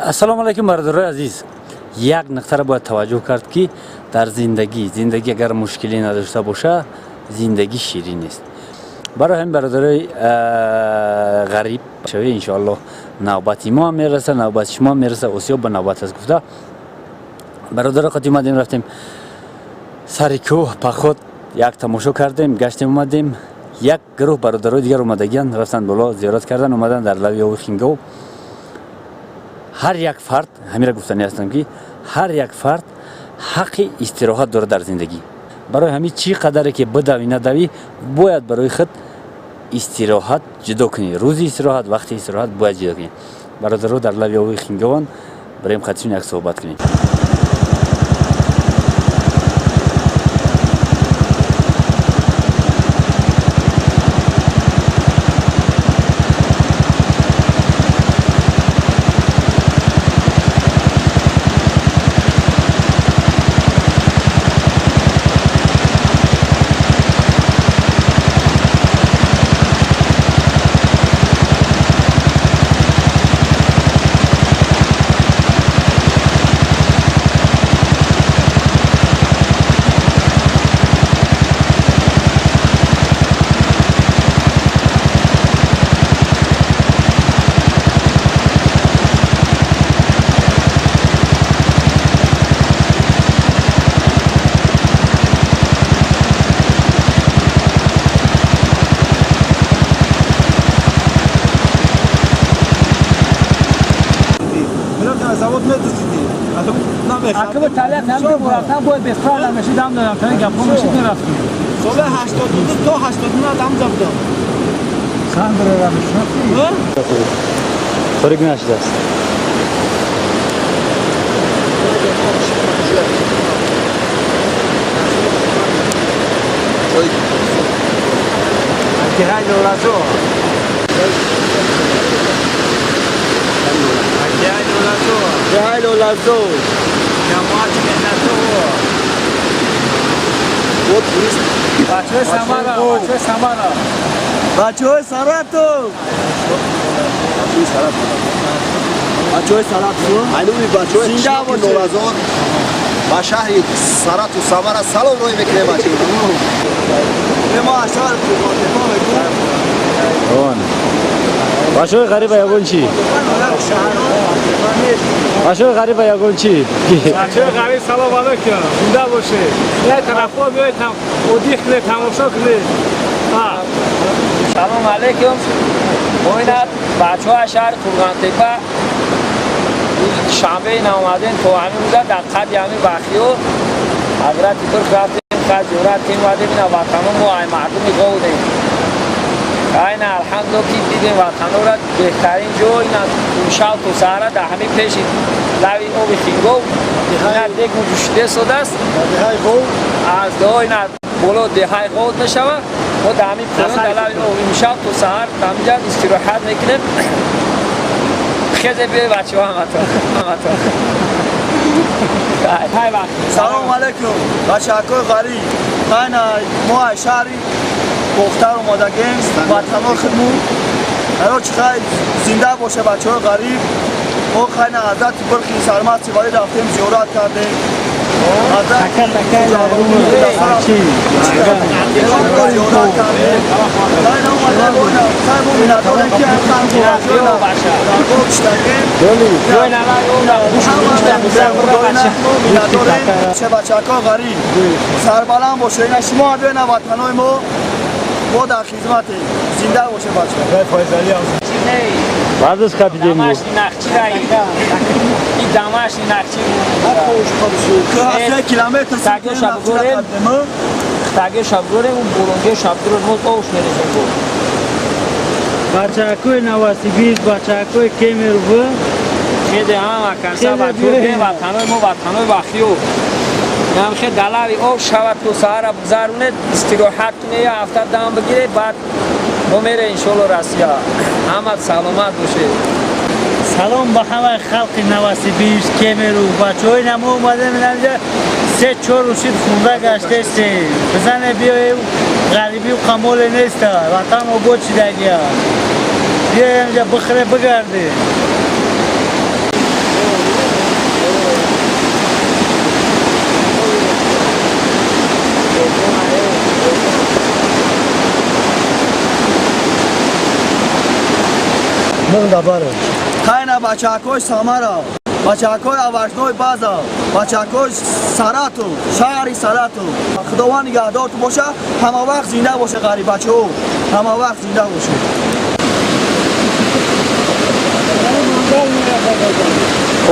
Ассалому алайкум, бародарои азиз. Як нуқтаро бояд таваҷҷӯҳ кард, ки дар зиндагӣ агар мушкилӣ надошта боша, зиндагӣ ширин нест. Барои ҳамин, бародарои ғариб шавӣ, иншоаллоҳ, навбати мо ҳам мераса, навбати шумо ҳам мераса. Осиё ба навбат аст гуфта, бародаро қати омадем, рафтем сари кӯҳ, поход як тамошо кардем, гаштем, омадем. Як гурӯҳ бародарои дигар омадагиян, рафтанд боло, зиёрат кардан, омадан дар лави оби Хингов. Ҳар як фард, ҳамира гуфтанӣ ҳастам, ки ҳар як фард ҳаққи истироҳат дорад дар зиндагӣ. Барои ҳамин, чӣ қадаре ки бидавӣ, надавӣ, бояд барои худ истироҳат ҷудо кунӣ. Рӯзи истироҳат, вақти истироҳат бояд ҷудо кунӣ. Бародаро дар лави оби Хингован, бароем қатишон як суҳбат кунем. Акба талият ҳам рафтан бояд бесплатно мешид, дам додам, тани гапҳо мешид, мерафтем. Соли 82 то 89 дам будам. Сандро мешинохтӣ? Торик нашудааст. Деҳаи Нолазор. Деҳаи Нолазор. Деҳаи Лолазор. Ҷамоати Меҳнатово. Вот турист. Бачаҳои Самара, бачаҳои Самара. Бачаҳои Саратов. Бачаҳои Саратов. Бачаҳои Саратов. Айнуми бачаҳои Зинда бошед. Нолазор ба шаҳри Сарату Самара салом рӯй мекунем, бачаҳо. Мо аз шаҳри Қурғонтепа мегӯем. Он бачаҳои ғариба, ягон чӣ? Бачаҳои ғариба, ягон чӣ? Бачаҳои ғариб, салом алайкум. Зинда бошед. Як тарафҳо биёед, там отдых кунед, тамошо кунед. Салом алейкум. Мо ина бачаҳо аз шаҳри Қурғонтепа рӯзи душанбе ина омадем, то ҳамин рӯза дар қади ҳамин бахиё ҳазрати Турк рафтем, ка зиёрат кем, омадем. Ина ватано мо ай мардуми Ғовдем. Айна, алҳамдулилла, ки дидем ватанора, беҳтарин ҷо. Ина шав то саҳара дар ҳамин пеши лави оби Хингов ина дегу ҷӯшида истодааст. Деҳаи Ғов. Аз дуо ина боло деҳаи Ғовд мешавад. Мо дар ҳамин поён дар лави об имшаб то саҳар дар ҳаминҷа истироҳат мекунем. Хезе, биёй, бачаҳо, ҳаматон, ҳаматон. Ҳай вақт. Салом алейкум, бачаҳакои ғариб. Хайна, мо аз шаҳри Бохтар омадагем, ватанои худмон. Короче, хай, зинда боша бачаҳои ғариб. Мо, хайна, ҳазрати Бирхи Сармасти Валӣ рафтем, зиёрат кардем. Зиёрат кардем. Хайна, омадем, хай, мо миннатдорем, ки читагем. Миннатдорем. Бачаҳакои ғариб, сарбаланд боша. Ина шумо биёна ватанои мо, мо дар хизматем. Зинда боша, бачаҳо. Варзиш капидем. Домашний нахчи раи. И домашний нахчи. 3 километр. Тагиша бигӯрем. Тагиша бигӯрем, бурунгиша бигӯрем, мо ош мерезем бо. Бачаҳакои Новосибирск, бачаҳакои Кемерово. Хеде ҳама канса бачаҳо, ватанои мо, ватанои вахиё. Нам хе далави об шавад то саҳара гузаронед, истироҳат кунед, я ҳафта дам бигиред, баъд мо мере, иншолло, Россия. Ҳама саломат бошед. Салом ба ҳамаи халқи Новосибирск, Кемерово. Бачаҳои намо омадем инҷа, 3-4 рӯз шид, хунда гаштестем. Бизане, биёем, ғарибию қамоле неста, ватан обод шидагия. Биёем инҷа, бихӯре, бигарде. Хайна бачакои Самара, бачакои овощной база, бачакои Саратов, шаҳри Саратов. Худованд нигаҳдорту боша, ҳама вақт зинда боша ғарибачаҳо, ҳама вақт зинда боша.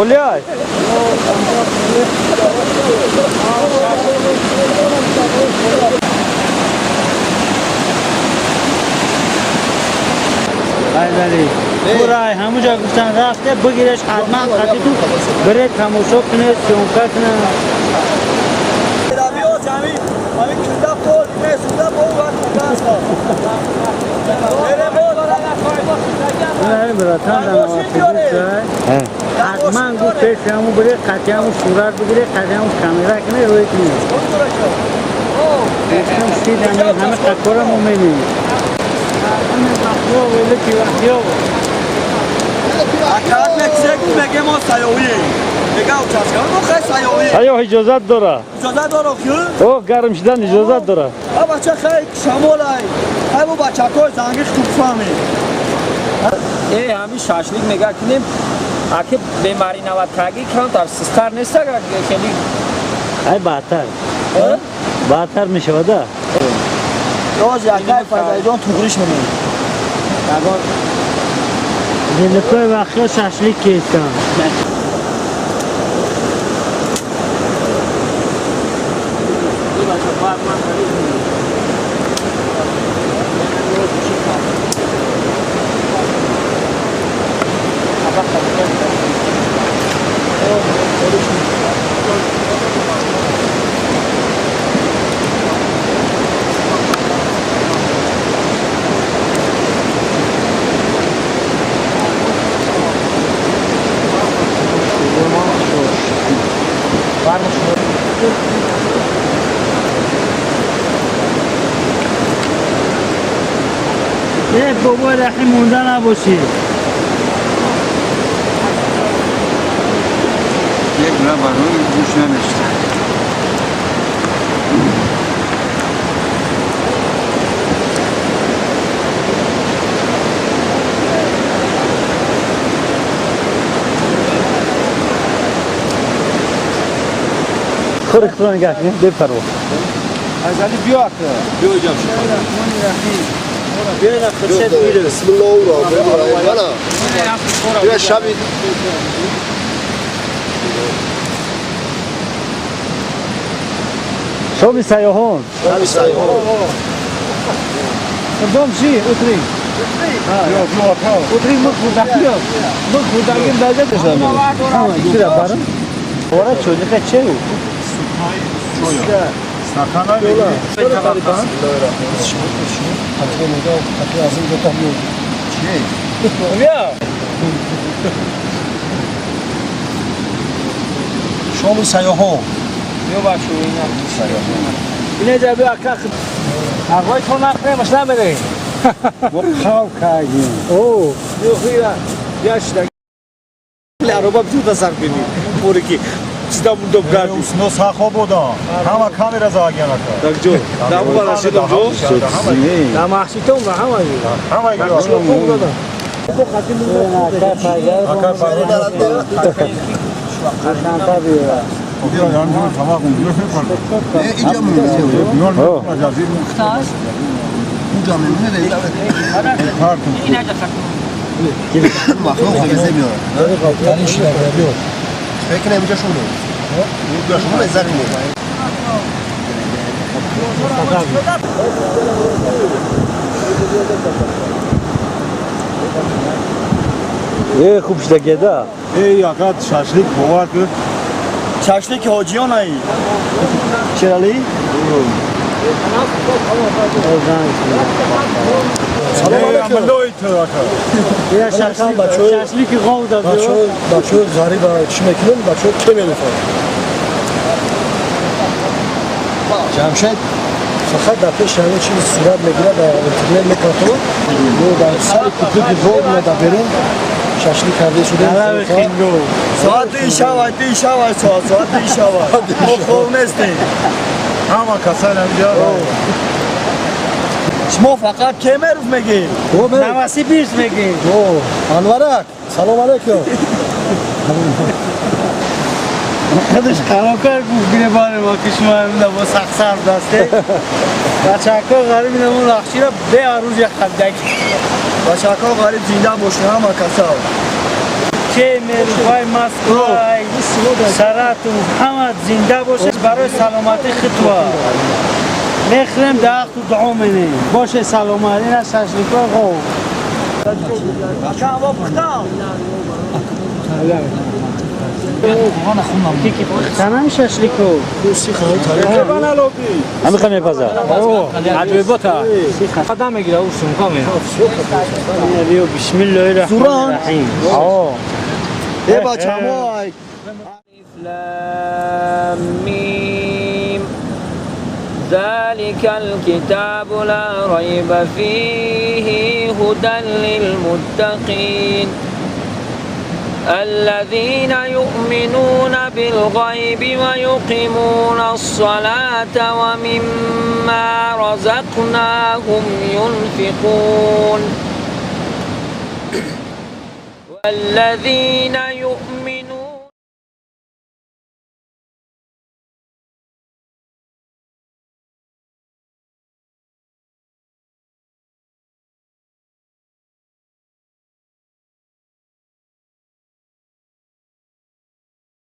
Оляй! Айзали. Бурай, ҳамуҷа гуфтан рафте бигиреш ҳатман қатиту бире тамошо кунед, съёмка кунед. Братан, ҳатман гуфт пеш ҳаму бире қатъи ҳаму сурат бигире, қатъи ҳаму камера кунед, рӯй кунед. Гуфтам шид ҳама қатора мо мебинем. Сайёҳ иҷозат дора. Иҷозат дора ки? О, гарм шудан иҷозат дора. А бача хай шамолай. Хай бо бачакои занги хуб фаҳми. Э, ҳамин шашлик мега кунем. Аки бемаринаваткагӣ камтар систар нест агар хеле ай баъдтар. Баъдтар мешавад, а? Роз якай файзалиҷон туғриш мемонад. Ягон Зиликои вақё шашлик кестам. بابا رحیم مونده نباشی. یک نه برای گوش نمیشته. خور خدا نگه کنیم بپرو. از علی بیا آخه. بیا جام. بسم الله الرحمن الرحیم. بیا شبی شامی سیاهان. شامی سیاهان. کدام چی؟ اتری. اتری مخ بودگی. مخ بودگی داده بزنم. چرا برم؟ ورا چوجه چه او؟ شامی سیاهان. بیا بچه اینا. اینه جا بیا کاخ. آقای تو نخره مش نبره. خاو کردیم. او. یو خیرا یاش عربا بتو تصرف کنی. پوری کی چیزا مندوب گردی. No сахобода. Ҳама камера заагянака. Так ҷо. Даму барасидам ҷо. Дамахшитон ба ҳама. Ҳама اینجا میمونه. اونجا میمونه. مخلوق خبزه میاره. فکر اینجا شونه. شما لذت می‌برید. ای خوب شده گدا. ای آقا شاشلیک باور کن. شاشلیک حاجیان ای. شیرالی؟ سلام علیکم. شاشلیک قوم داد. بچه‌ها غریب چی میکنن؟ بچه‌ها کی میفهمن؟ جمشید فقط در پیش همه چیز صورت میگیره در اینترنت میکنه. ما در سر کوپک قوم در بیرون شاشلیک کرده شده. ساعت شب، شب، ساعت شب. ما خوب نیستیم. همه کسان اینجا. Шумо фақат Кемеров мегӣ. Новосибирск мегӣ. Анварак, салом алейкум. Худаш хароб кард, гуфт гиребони мо ки шумо ҳамина бо сахсар дасте. Бачаҳо ғариб инамон рахшира беарӯз як хабдаги. Бачаҳо ғариб, зинда бошед ҳама касо. Кемер, вай Москва, Саратов, ҳама зинда бошед, барои саломатӣ хитва. Мехӯрем, дахту дуо менем. Боше саломат, ина шашлико ғов. Ака, ҳаво пухтам. Танам шашлико. Ҳамиқа мепазад. Аҷоибота. Қадам мегира, ӯ сумка мера. Биё, бисмиллоҳи раҳмони раҳим. Э, бачамо ай. لام ميم ذلك الكتاب لا ريب فيه هدى للمتقين الذين يؤمنون بالغيب ويقيمون الصلاة ومما رزقناهم ينفقون والذين يؤمنون